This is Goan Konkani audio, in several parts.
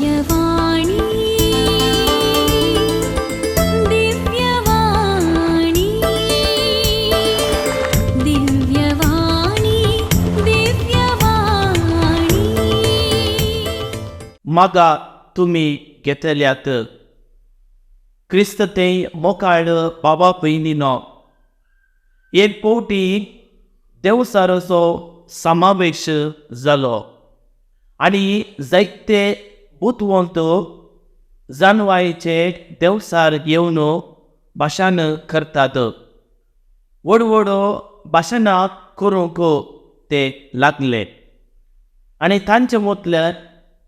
दिव्यवाणी, दिव्यवाणी, दिव्यवाणी, दिव्यवाणी. मागा तुमी घेतल्यात. क्रिस्त ते मोकाळ बाबा भयणीनो, एक पवटी देवसाराचो समावेश जालो आनी जायते बुदवंत जानवायचे देवसार येवन भाशण करतात. व्हड व्हड भाशणां करूंक ते लागले आनी तांचे मदल्या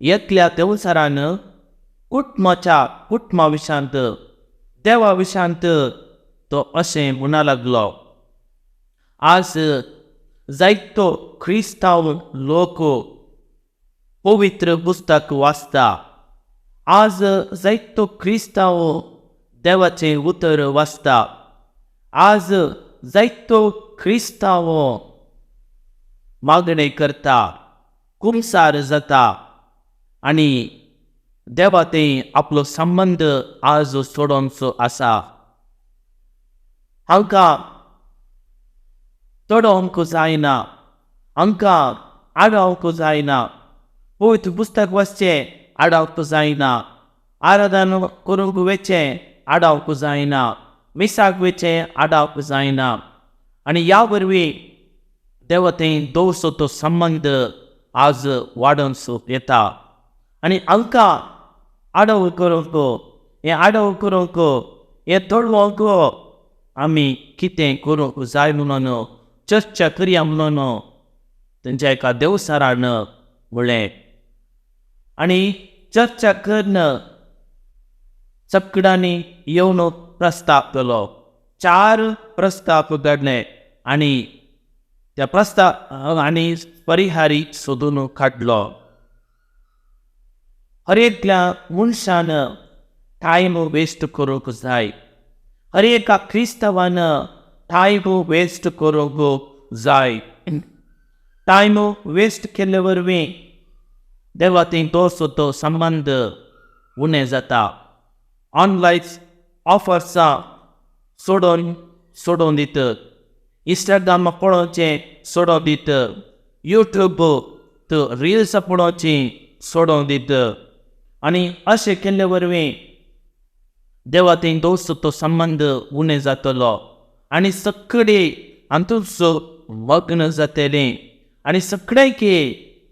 एकल्या देवसारान कुटुंबाच्या कुटुंबा विशांत, देवा विशांत तो अशें म्हणा लागलो, आज जायतो क्रिस्तांव लोक पवित्र पुस्तक वाचता, आज जायतो क्रिस्तांव देवाचें उतर वाचता, आज जायतो क्रिस्तांव मागणें करता, कुमसार जाता आनी देवा ते आपलो संबंद आज सोडोवचो आसा. हांकां तडोवंक जायना, हांकां आडावंक जायना, पवित्र पुस्तक वाचचें आडावंक जायना, आराधन करूंक वचचें आडावंक जायना, मिसाक वचचें आडावंक जायना. आनी ह्या वरवीं देवा थंय दवरचो तो संबंद आज वाडोवचो येता. आनी हांकां आडव करूंक, हें आडव करूंक, हें तडवंक आमी कितें करूंक जाय म्हणून चर्चा करया म्हणून तेंच्या एका देवसारान म्हणलें. आनी चर्चा करून सगळ्यांनी येवन प्रस्ताव केलो. 4 प्रस्ताव काडले आनी त्या प्रस्ताव आनी परिहारी सोदून काडलो. हर एकल्या मनशान टायम वेस्ट करूंक जाय, हर एका क्रिस्तांवान टायम वेस्ट करूंक जाय. टायम वेस्ट केल्ले वरवीं देवा थंय दवरचो तो संबंद उणें जाता. ऑनलायन ऑफर्सां सोडून दित, इंस्टाग्राम पळोवचें सोडून दित, युट्यूब रिल्स पळोवचें सोडून दित. आनी अशें केल्ले वरवीं देवा थंय दवरचो तो संबंद उणें जातलो आनी सगळे हातूंत मग्न जातले आनी सगळ्यांक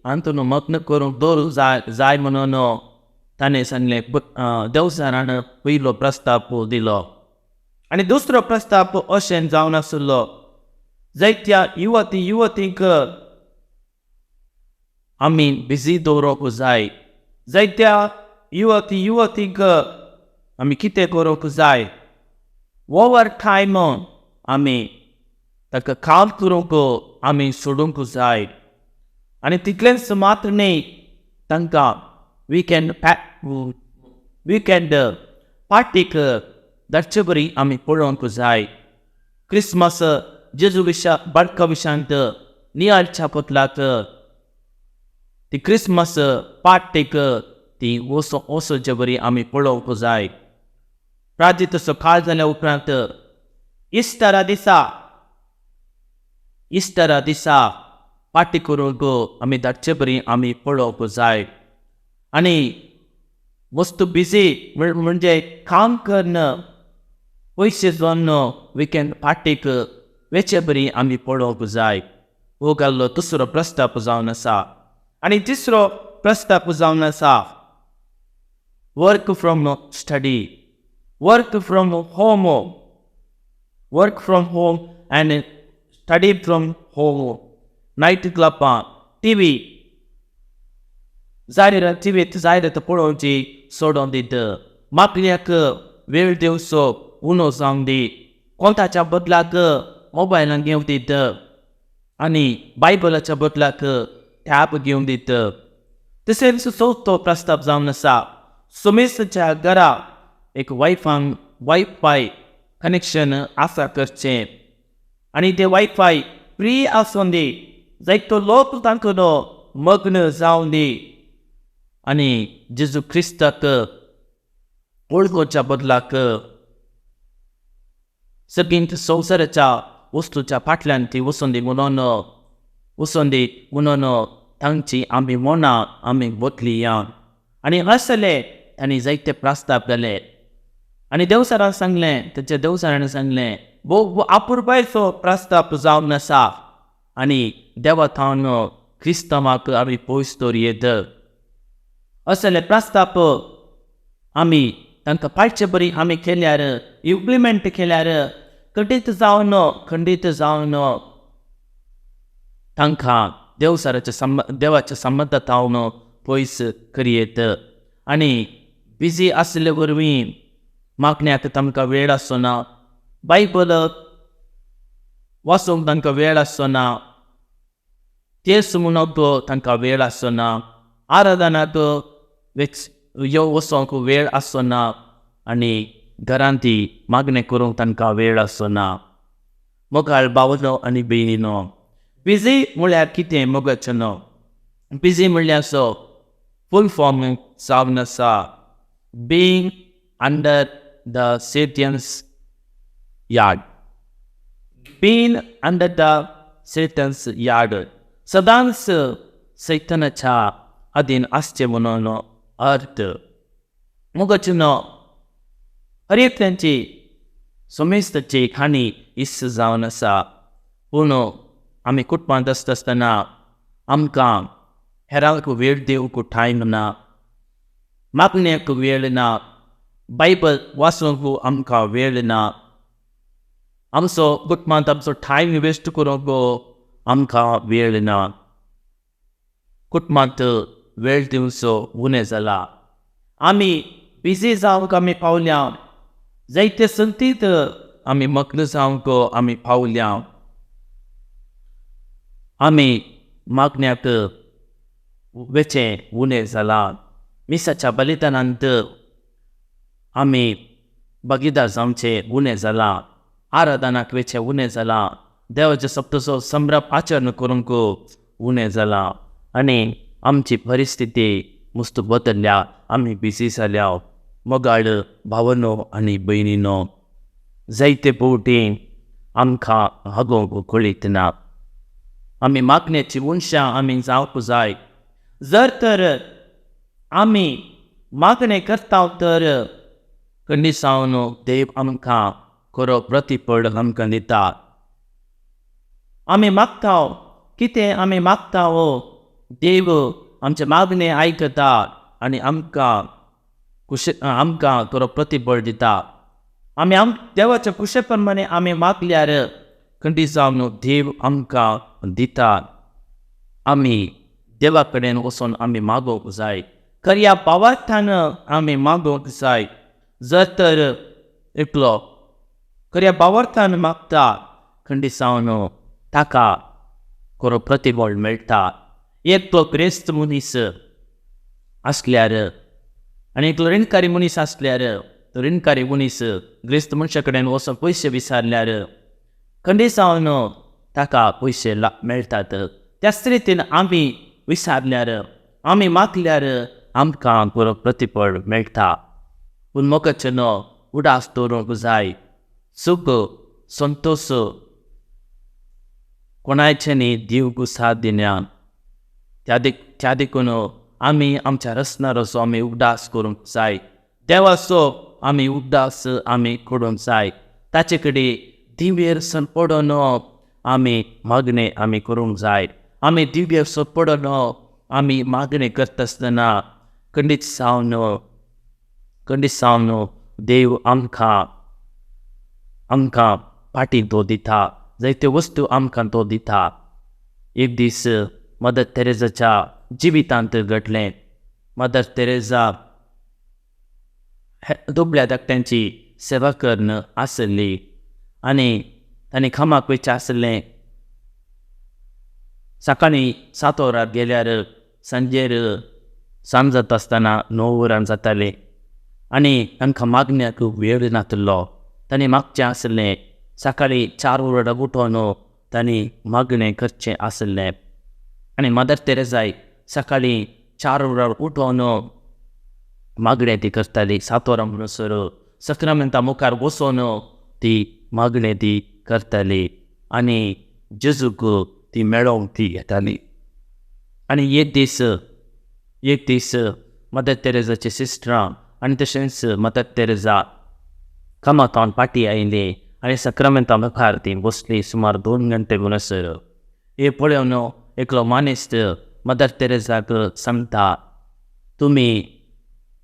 हातूंत मग्न करूंक दवरूंक जाय म्हणून ताणें सांगलें. देवसारान पयलो प्रस्ताव दिलो. आनी दुसरो प्रस्ताव अशें जावन आशिल्लो, जायत्या युवती युवतींक आमी बिजी दवरूंक जाय, जायत्या युवती युवतींक आमी कितें करूंक जाय, ओवर टायम आमी ताका काम करूंक आमी सोडूंक जाय. आनी तितलेंच मात्र न्ही, तांकां विकेंड पार्टीक धाडचे बरी आमी पळोवंक जाय. क्रिसमस जेजू विशा बारका विशांत नियाळच्या बदलाक ती क्रिसमस पार्टीक ती वसोचे बरी आमी पळोवंक जाय. प्राजित सकाळ जाल्या उपरांत इस्टरा दिसा पार्टी करूंक आमी धाडचे बरी आमी पळोवंक जाय. आनी वस्तू बिजी म्हणजे काम करून पयशे जोडून विकेंड पार्टीक वेचे बरी आमी पळोवंक जाय. हो घाल्लो दुसरो प्रस्ताव जावन आसा. आनी तिसरो प्रस्ताव जावन आसा work from study, work from home, work from home and study from home. Night क्लबां, TV जायरात, टिवीत जायरात पळोवची सोडून दित, मागण्याक वेळ दिवचो उणो जावन दी, कोणाच्या बदलाक मोबायलान घेवन दित आनी बायबलाच्या बदलाक टॅब घेवन दित. तशेंच चवथो प्रस्ताव जावन आसा, सुमेसाच्या घरा एक वायफांक वायफाय कनेक्शन आसा करचें आनी तें वायफाय फ्री आसूं दी, जायतो लोक तांकां मग्न जावन दी. आनी जेजू क्रिस्ताक वळखुच्या बदलाक सगळीं संवसाराच्या वस्तूच्या फाटल्यान ती वसोंदी म्हणून वसोंदी म्हणून तांची आमी मनां आमी बदलिया. आनी आसले तांणी जायते प्रस्ताप घाले आनी देवसरान सांगलें, ताच्या देवसरान सांगलें भोव अपुरबायचो प्रस्ताप जावन आसा आनी देवा थावन क्रिस्तांवाक आमी पयस दवरयेत. असले प्रस्ताप आमी तांकां पाळचे बरी आमी केल्यार, इम्प्लिमेंट केल्यार खंडीत जावन खंडीत जावन तांकां देवसराच्या देवाच्या संबंदा थावन पयस करयेत. आनी बिजी आशिल्ले वरवीं मागण्याक तांकां वेळ आसचो ना, बायबल वाचूंक तांकां वेळ आसचो ना, तेर्स म्हणूंक तांकां वेळ आसचो ना, आराधनाक यो वचोंक वेळ आसचो ना आनी घरांत ती मागणें करूंक तांकां वेळ आसचो ना. मोगाळ भावनो आनी भयणीनो, बिजी म्हळ्यार कितें मोगाचें? बिजी म्हणल्यार सो फूल फॉर्म जावन आसा being under the Satan's yard. Being under the Satan's yard, सदांच सैतानाच्या अधीन आसचें म्हणून अर्थ. मोगाचें हर एकल्यांची समेस्ताची काणी इत्सा जावन आसा. पूण आमी कुटुंबांत आसता आसतना आमकां हेरांक वेळ दिवंक टायम ना, मागण्याक वेळ ना, बायबल वाचूंक आमकां वेळ ना, आमचो कुटुंबांत आमचो टायम वेस्ट करूंक आमकां वेळ ना. कुटुंबांत वेळ दिवचो उणें जाला. आमी बिजी जावंक आमी पावल्या, जायते संतीत आमी मग्न जावंक आमी पावल्या. आमी मागण्याक वेचें उणें जालां. मिसाच्या बलिदानांत आमी भागीदार जावचें उणें जालां, आराधनाक वेचें उणें जालां, देवाच्या शब्दाचो संभ्रम आचरण करूंक उणें जालां आनी आमची परिस्थिती मस्त बदल्ल्या, आमी बिजी जाल्या. मोगाळ भावनो आनी भयणीनो, जायते फावटी आमकां हागोवंक कळीत ना. आमी मागण्याची मनशां आमी जावंक जाय. जर तर आमी मागणें करता तर खंडीसावन देव आमकां खरो प्रतिफळ आमकां दिता. आमी मागता कितें आमी मागता हो देव आमचें मागणें आयकता आनी आमकां खुशे आमकां खरो प्रतिफळ दिता. आमी देवाच्या खुशे प्रमाणे आमी मागल्यार खंडीत जावन देव आमकां दिता. आमी देवा कडेन वचून आमी मागोवंक जाय, खऱ्या भावार्थान आमी मागोवंक जाय. जर तर एकलो खऱ्या भावार्थान मागता खंडीत जावन ताका खरो प्रतिफळ मेळटा. एकलो ग्रेस्त मनीस आसल्यार आनी एकलो रिणकारी मनीस आसल्यार तो रिणकारी मनीस ग्रेस्त मनशा कडेन वचून पयशे विचारल्यार खंडीत जावन ताका पयशे मेळटात. त्याच रितीन आमी विचारल्यार आमी मागल्यार आमकां बरो प्रतिफळ मेळटा. पूण मोगाचें उडास दवरूंक जाय. सुख संतोश कोणायचें न्ही दिवंक साथ दिना. त्या देखून आमी आमच्या रचणाराचो आमी उगडास करूंक जाय, देवाचो आमी उगडास आमी करूंक जाय. ताचे कडेन दिव्येर पडून आमी मागणें आमी करूंक जाय. आमी दिव्येर पडून आमी मागणें करता आसतना खंडीत जावन देव आमकां आमकां फाटीं तो दिता, जायत्यो वस्तू आमकां तो दिता. एक दीस मदर तेरेजाच्या जिवितांत घडलें. मदर तेरेजा दुबळ्या धाकट्यांची सेवा करून आसली आनी तांणी कामाक वयचें आसलें. सकाळीं 7 वरां गेल्यार सांजेर सांज जाता आसतना 9 वरां जातालीं आनी तांकां मागण्याक वेळ नातिल्लो. तांणी मागचें आसलें. सकाळीं 4 वरां उठोन तांणी मागणें करचें आसलें. आनी मदर तेरेजाय सकाळीं 4 वरां उठोन मागणें ती करताली. 7 वरां म्हणसर सक्रामेंता मुखार बसोन ती मागणें ती करताली आनी जेजूक ती मेळोवंक ती येताली. आनी एक दीस मदर तेरेजाची सिस्टरां आनी तशेंच मदर तेरेजा कामाक पाटी आयली आनी सक्रामेंता मुखार ती बसली सुमार 2 घंटे म्हणसर. हे पळोवन एकलो मानेस्त मदर तेरेजाक सांगता, तुमी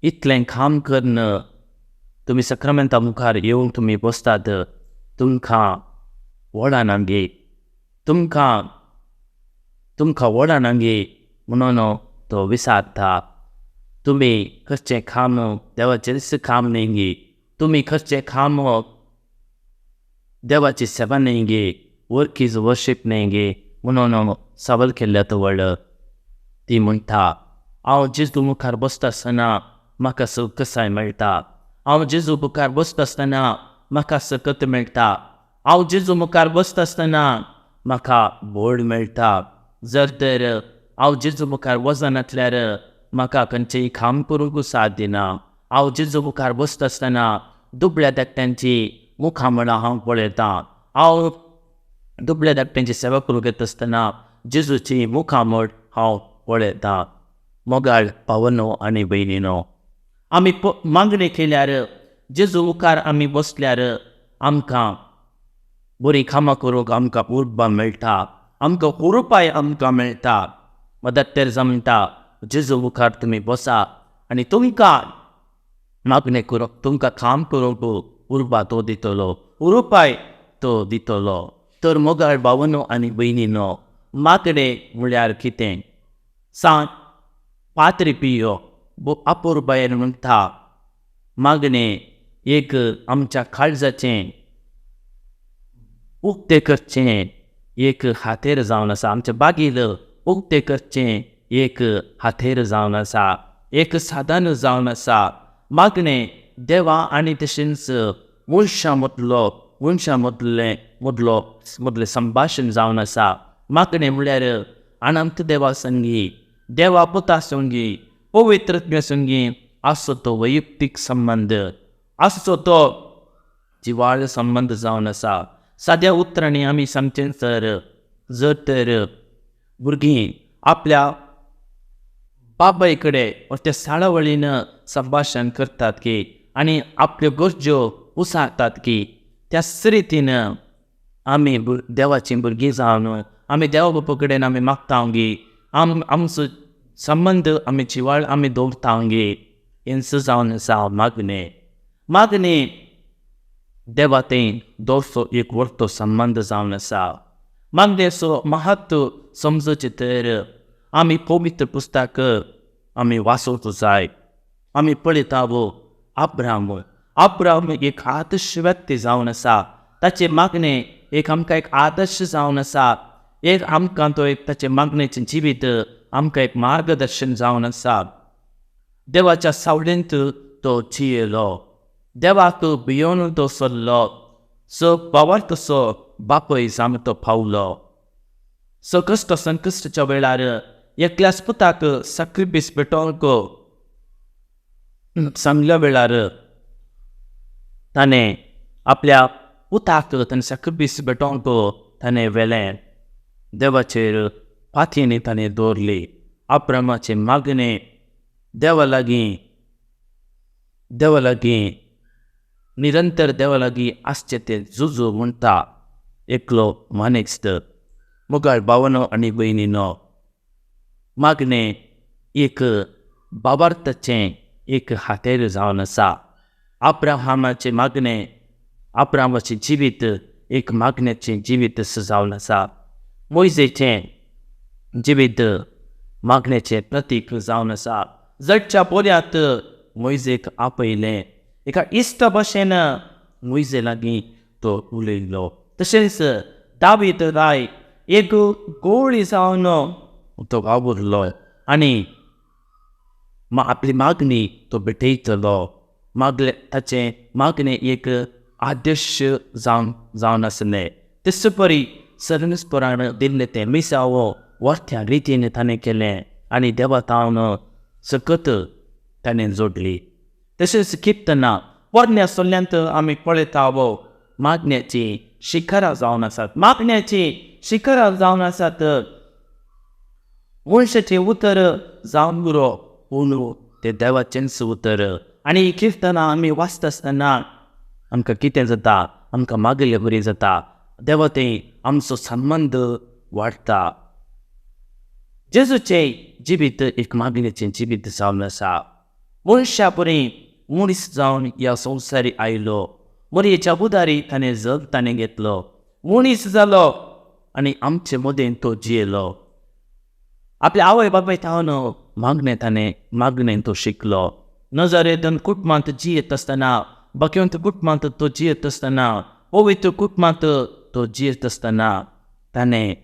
इतलें काम करून तुमी सक्रामेंता मुखार येवन तुमी बसतात, तुमकां वडाना गे, तुमकां वडाना गे म्हणून तो विचारता. तुमी खर्चें काम देवाचेंच काम न्ही गे, तुमी खर्चें काम देवाची सेवा न्ही गे, वर्क is worship न्ही गे म्हणून सवाल केल्ल्या तवळ ती म्हणटा, हांव जेजू मुखार बसता आसतना म्हाका सुखसाय मेळटा, हांव जेजू मुखार बसता आसतना म्हाका सकत मेळटा, हांव जेजू मुखार बसता आसतना म्हाका बोड मेळटा. जर तर हांव जेजू मुखार वचनासल्यार म्हाका खंयचेंय काम करूंक साथ दिना. हांव जेजू मुखार बसता आसतना दुबळ्या धाकट्यांची मुखामळां हांव पळयतां, हांव दुबळ्या धाकट्यांची सेवा करूंक येता आसतना जेजूची मुखामळ हांव पळयतां. मोगाळ पावनो आनी भयणीनो, आमी मागणें केल्यार जेजू मुखार आमी बसल्यार आमकां बरीं कामां करूंक आमकां उर्बा मेळटा, आमकां उरुपाय आमकां मेळटा. मदर तेरेजा म्हणटा, जेजू मुखार तुमी बसा आनी तुमकां मागणें करूंक, तुमकां काम करूंक उर्बा तो दितलो, उरुपाय तो दितलो. तर मोगाळ भावनो आनी भयणीनो, मागणें म्हळ्यार कितें? सांग पाद्री पियो अपुरबायेन म्हणटा, मागणें एक आमच्या काळजाचें उक्तें करचें एक हातेर जावन आसा, आमचें बागील उक्तें करचें एक हातेर जावन आसा, एक साधन जावन आसा. मागणें देवा आनी तशेंच मनशां मदलो मनशां मदलें मदलो मदलें संभाशण जावन आसा. मागणें म्हळ्यार अनंत देवा संगी, देवा पुता संगी, पवित्र संगी आसचो तो वैयक्तीक संबंद, आसचो तो जिवाळ संबंद जावन आसा. साद्या उतरांनी आमी सांगचें तर, जर तर भुरगीं आपल्या बापाय कडेन त्या साळावळीन संभाशण करतात की आनी आपल्यो गरज्यो उसारतात की, त्याच रितीन आमी देवाचीं भुरगीं जावन आमी देवा बापा कडेन आमी मागता गे, आमचो संबंद आमी जिवाळ आमी दवरता गे, हेंच जावन आसा मागणें. मागणें देवा थंय दवरचो एक व्हडलो संबंद जावन आसा. मागणेचो महत्व समजचें तर आमी पवित्र पुस्तक आमी वाचूंक जाय. आमी पळयता वो अब्राहम, अब्राहम एक आदर्श व्यक्ती जावन आसा. ताचें मागणें एक आमकां एक आदर्श जावन आसा, एक आमकां तो एक ताचें मागणेचें जिवीत आमकां एक मार्गदर्शन जावन आसा. देवाच्या सावळेंत तो जियेलो, देवाक भियोवन तो सरलो, सो बावर तसो बापय जावन तो पावलो. सकश्ट संकश्टच्या वेळार एकल्याच पुताक साक्रिफीस पेटोवंक सांगल्या वेळार ताणें आपल्या पुताक ताणें साक्रिफीस पेटोवंक ताणें व्हेलें, देवाचेर फातयेनी ताणें दवरली. अब्रामाचें मागणें देवा लागीं, देवा लागीं निरंतर देवा लागीं आसचें तें जुजू म्हणटा एकलो मानेस्त. मोगाळ भावनो आनी भयणीनो, मागणें एक बाबार्थाचें एक हातेर जावन आसा. अब्राहामाचें मागणें, अब्राहामाचें जिवीत एक मागण्याचें जिवीत जावन आसा. मोयजेचें जिवीत मागण्याचें प्रतीक जावन आसा. जडच्या बोऱ्यांत मोयजेक आपयलें, एका इश्टा भशेन मोयजे लागीं तो उलयलो. तशेंच दावीद राय एक गोळी जावन तो वावुरलो आनी आपली मागणी तो भेटयतलो. मागले ताचें मागणें एक आदर्श जावन जावन आसलें. तेच परी सरनेस्परान दिल्लें तें मिसावो वर्त्या रितीन ताणें केलें. आनी देवा तावन सकत ताणें जोडली. तशेंच किर्तना पोरण्या सल्ल्यांत आमी पळयता वो मागण्याची शिखरां जावन आसात, मागण्याची शिखरां जावन आसात. मनशाचें उतर जावन उरो पूण तें देवाचेंच उतर. आनी किर्तना आमी वाचता आसतना आमकां कितें जाता, आमकां मागिल्ले बरी जाता, देवा थंय आमचो संबंद वाडटा. जेजूचें जिवीत एक मागणेचें जिवीत जावन आसा. मनशा बरी मनीस जावन ह्या संवसारी आयलो, मरयेच्या उदारी ताणें जग ताणें घेतलो, मनीस जालो आनी आमचे मदें तो जियेलो. आपल्या आवय बापाय थावन मागणें ताणें मागणें तो शिकलो. नजरेंत कुटुंबांत जियेत आसतना, बाकीवंत कुटुंबांत तो जियेत आसतना, पवित्र कुटुंबांत तो जियेत आसतना ताणें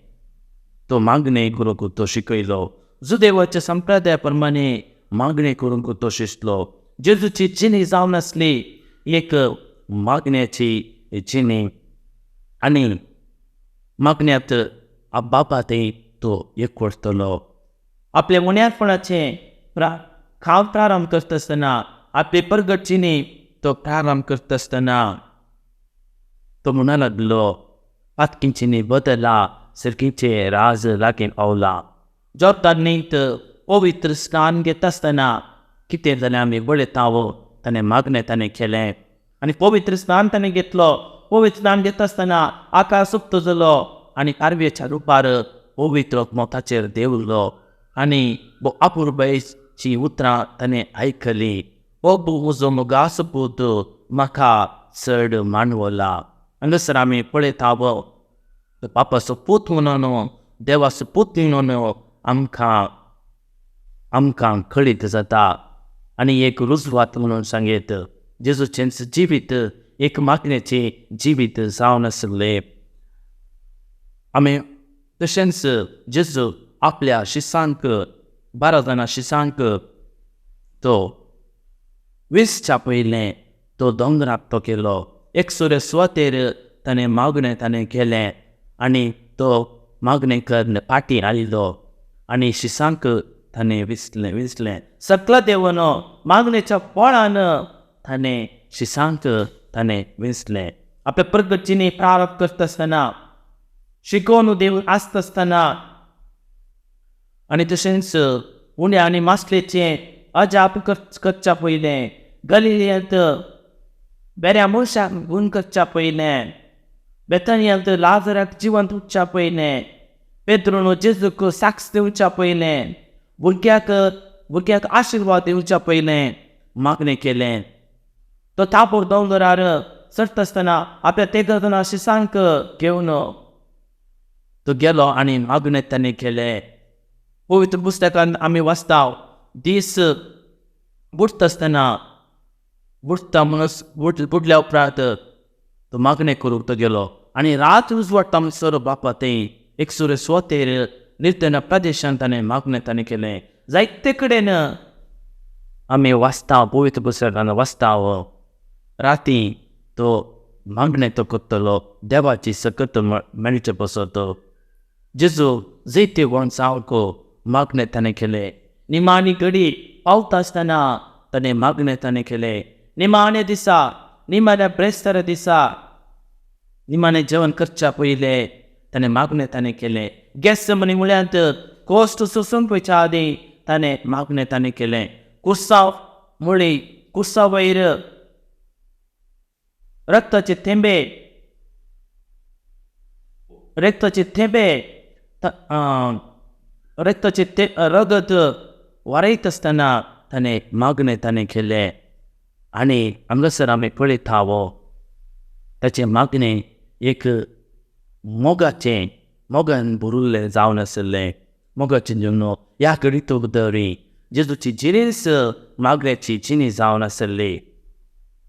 तो मागणें करूंक तो शिकयलो. जुदेवाच्या संप्रदाया प्रमाणे मागणें करूंक तो शिकलो. जेजूची जिणी जावन आसली एक मागण्याची जिणी आनी मागण्यांत बाबा थंय तो एकवटतलो. आपल्या उण्यापणाचें खाव प्रारंभ करता आसतना, आपले परगट जिणी तो प्रारंभ करता आसतना तो म्हणा लागलो, पातकींची बदला सर्कीचे राज लागीं पावला. जोर्दान न्हंयत पवित्र स्नान घेता आसतना कितें जालें आमी पळयता वो, ताणें मागणें ताणें केलें आनी पवित्र स्नान ताणें घेतलो. पवित्र स्नान घेता आसतना आकाश उक्तो जालो आनी कारवेच्या रुपार पवित्र ताचेर देंवलो आनी अपुरबायेची उतरां ताणें आयकलीं. हो म्हजो मोगाचो पूत, म्हाका चड मानवला. हांगासर आमी पळयता वो बापाचो पूत म्हणून, देवाचो पूत म्हणून आमकां आमकां कळीत जाता. आनी एक रुजवात म्हणून सांगेत जेजूचेंच जिवीत एक मागण्याचें जिवीत जावन आसलें. आमी तशेंच जेजू आपल्या शिसांक 12 जाणां शिसांक तो विसच्या पयलें तो दोंगराक तो केलो. एकसुरे सुवातेर ताणें मागणें ताणें केलें आनी तो मागणें करून फाटीं आयलो आनी शिसांक ताणें विसलें विसलें. सकला देवन मागणेच्या पोळान ताणें शिसांक ताणें विसलें. आपल्या प्रगत जिणे प्रारंभ करता आसतना, शिकोवन देव आसता आसतना आनी तशेंच उण्या आनी मासलेचें अजाप करच्या पयलें, गलिलियांत बेऱ्या मनशाक गूण करच्या पयलें, बेतनियांत लाजराक जिवंत उठच्या पयलें, पेद्रून जेजूक साक्ष दिवच्या पयलें, भुरग्याक भुरग्याक आशिर्वाद दिवच्या पयलें मागणें केलें. तो तापोर दोंगरार चडटा आसतना आपल्या तेगा जाणां शिसांक घेवन तो गेलो आनी मागणें ताणें केलें. पवित्र पुस्तकांत आमी वाचता, दीस बुडटा आसतना, बुडटा म्हणून बुडल्या उपरांत तो मागणें करूंक तो गेलो आनी रात उजवाडटा म्हणसर बापा थंय एकसुरे सुवातेर निर्दन प्रदेशांत ताणें मागणें ताणें केलें. जायते कडेन आमी वाचता, पवित्र पुस्तकान वाचता, राती तो मागणें तो करतलो देवाची सकत मेळचे पसत. जेजू जैते गोण सारको मागणें ताणें केलें. निमाणी घडी पावता आसतना ताणें मागणें ताणें केलें. निमाणे दिसा, निमाण्या ब्रेस्तारा दिसा, निमाणें जेवण करच्या पयलें ताणें मागणें ताणें केलें. गेत्सेमनी म्हळ्यांत कोश्ट सोसून पळयच्या आदीं ताणें मागणें ताणें केलें. कुर्सांव मुळी कुर्सा वयर रक्ताचे थेंबे, रक्ताचे थेंबे, रक्ताचे रगत वारयत आसतना ताणें मागणें ताणें केलें. आनी हांगासर आमी पळयता वो ताचें मागणें एक मोगाचें, मोगान भरिल्लें जावन आशिल्लें. मोगाचें जेवण ह्या घडीत दरी जेजूची जिणेच मागण्याची जिणी जावन आशिल्ली.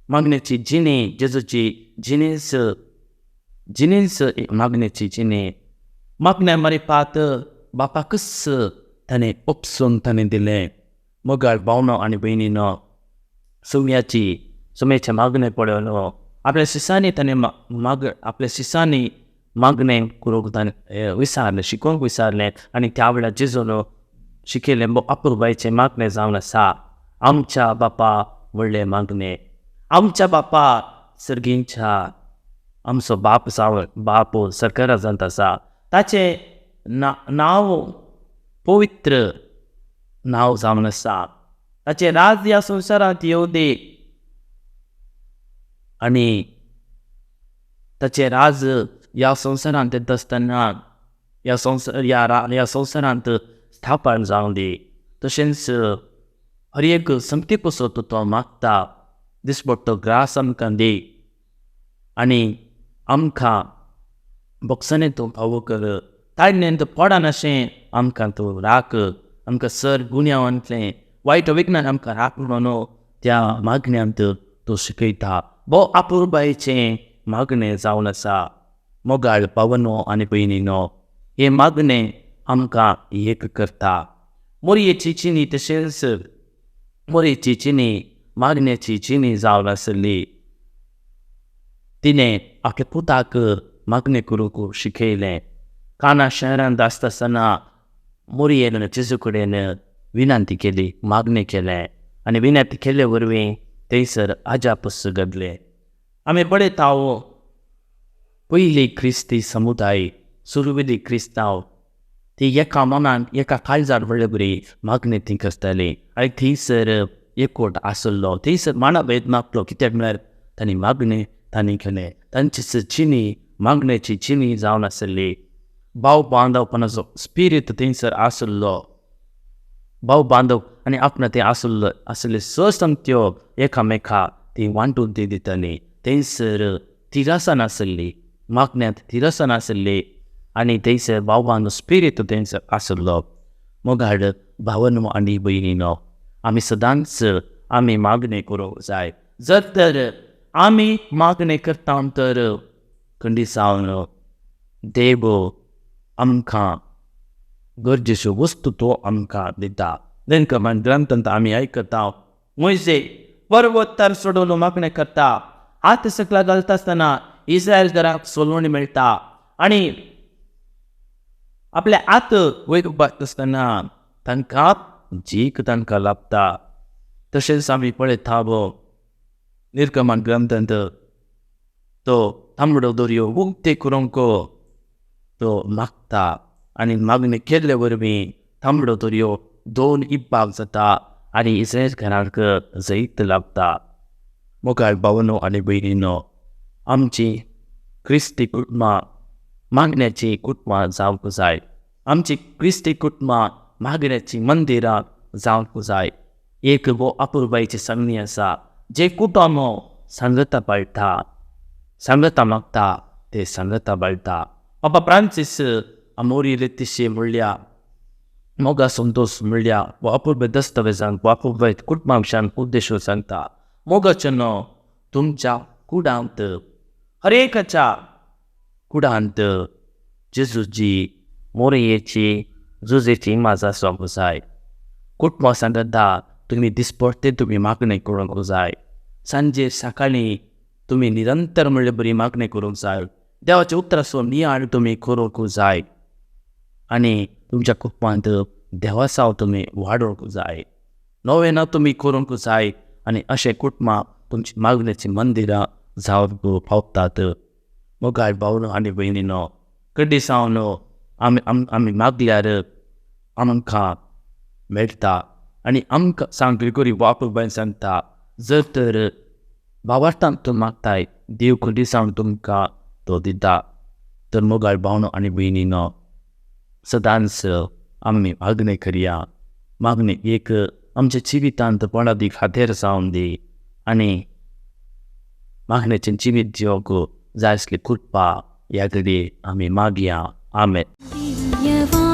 मागण्याची जिणी जेजूची जिणेच जिणेच एक मागण्याची जिणी. मागण्या मारिपात बापाकच ताणें उपसून ताणें दिलें. मोगाळ भावनो आनी भयणीनो, सुम्याची सुम्याचें मागणें पळोवन आपल्या शिसांनी ताणें आपल्या शिसांनी मागणें करूंक ताणें विसारलें, शिकोवंक विसारलें. आनी त्या वेळार जेजून शिकयलें अपुरबायचें मागणें जावन आसा आमच्या बापा व्हडलें मागणें. आमच्या बापा सर्गींच्या आमचो बाप जावन बाप सरकारा जावन आसा ताचें नांव पवित्र नांव जावन आसा. ताचें राज ह्या संवसारांत येवं दी आनी ताचें राज ह्या संवसारांत येता आसतना ह्या संवसारांत स्थापन जावं दी. तशेंच हर एक संगती पसत तो मागता दिसपट्टो ग्रास आमकां दी आनी आमकां बक्षांनी तूं फावो कर, ताडणेन तूं पडनाशें आमकां तूं राख, आमकां सर गुन्यांवांतलें वायट विघ्नान आमकां राख म्हणून त्या मागण्यांत तूं शिकयता. भोव अपुरबायेचें मागणें जावन आसा. मोगाळ पावनो आनी भयणीनो, हें मागणें आमकां एक करता. मोरयेची चिनी तशेंच मोरयेची चिनी मागण्याची चिनी जावन आसली. तिणें आपल्या पुताक मागणें करूंक शिकयलें. काना शहरांत आसता आसतना मोरयेन जेजू कडेन विनंती केली, मागणें केलें आनी विनंती केल्ले वरवीं थंयसर अजापस घडलें. आमी पळयता पयली क्रिस्ती समुदाय, सुरवेली क्रिस्तांव ती एका मनान एका काळजार व्हडले बरी मागणी ती करताली आनी थंयसर एकवट आसलो. थंयसर मानाभेद नासलो, कित्याक म्हळ्यार तांणी मागणें तांणी केलें. तांची चिनी मागण्याची चिनी जावन आसली. भाव बांदवपणाचो स्पिरीत थंयसर आसलो. भाव बांदव आनी आपणा तें आसलो आसले ससमत्यो एकामेका ती वांटून ती दिताली. थंयसर तिरसन आसली, मागण्यांत तिरसन आसली आनी थंयसर भाव बांदव स्पिरीत थंयसर आसलो. मोगाळ भावनो आनी भयणीनो, आमी सदांच आमी मागणें करूंक जाय. जर तर आमी मागणें करता तर खंडीत जावन देव आमकां गरजेच्यो वस्तू तो आमकां दिता. देनकमान ग्रंथांत आमी आयकता मोयजे पर्वतार सोडून मागणें करता, हात सकला घालता आसतना इस्रायल घराक सोलवणी मेळटा आनी आपल्या हात वयर उबारता आसतना तांकां जीक तांकां लाभता. तशेंच आमी पळयता निर्गमन ग्रंथांत तो तांबडो दर्यो उक्ते करूंक तो मागता आनी मागणी केल्ले वरवीं तांबडो दर्यो दोन इबाग जाता आनी इस्रायल घरांक जैत लाभता. मोगाळ भावनो आनी भयणीनो, आमची क्रिस्ती कुटुंबां मागण्याची कुटुंबां जावंक जाय. आमची क्रिस्ती कुटुंबां मागण्याची मंदिरां जावंक जाय. एक भोव अपुरबायेची सांगणी आसा, जे कुटुंब सांगता पाळटा, सांगता मागता ते सांगता पाळटा. बाबा फ्रांसीस आमोरी लेतिशी म्हणल्या मोगा संतोश म्हणल्या वा अपुरबाय दस्तावेजान वा अपुरबाय कुटुंबांशान उद्देश सांगता, मोगाचें न्हू तुमच्या कुडांत हर एकाच्या कुडांत जेजूची मोरयेची जुजेची इमाज आसूंक जाय. कुटुंबां सांगता तुमी दिसपट्टे तुमी मागणें करूंक जाय. सांजे सकाळीं तुमी निरंतर म्हणले बरी मागणें करूंक जाय. देवाच्या उतराचो नियाळ तुमी करूंक जाय आनी तुमच्या कुटुंबांत देवासांव तुमी वाडोवंक जाय. नवें तुमी करूंक जाय आनी अशें कुटुंबां तुमची मागण्याची मंदिरां जावंक पावतात. मोगाळ भावनो आनी भयणीनो, कडी सावन आमी आमी मागल्यार आमकां मेळटा आनी आमकां सांग ग्रिगोरी बापूबायन सांगता, जर तर भावार्थान तूं मागताय देव खंडी सावन तुमकां तो दिता. तर मोगाळ भावनो आनी भयणीनो, सदांच आमी मागणें करया. मागणें एक आमच्या जिवितांत कोणादी खातीर जावन दी आनी मागण्याचें जिवीत जिवंक जाय आसली कृपा ह्या घडये आमी मागया. आमेन. दिव्यवा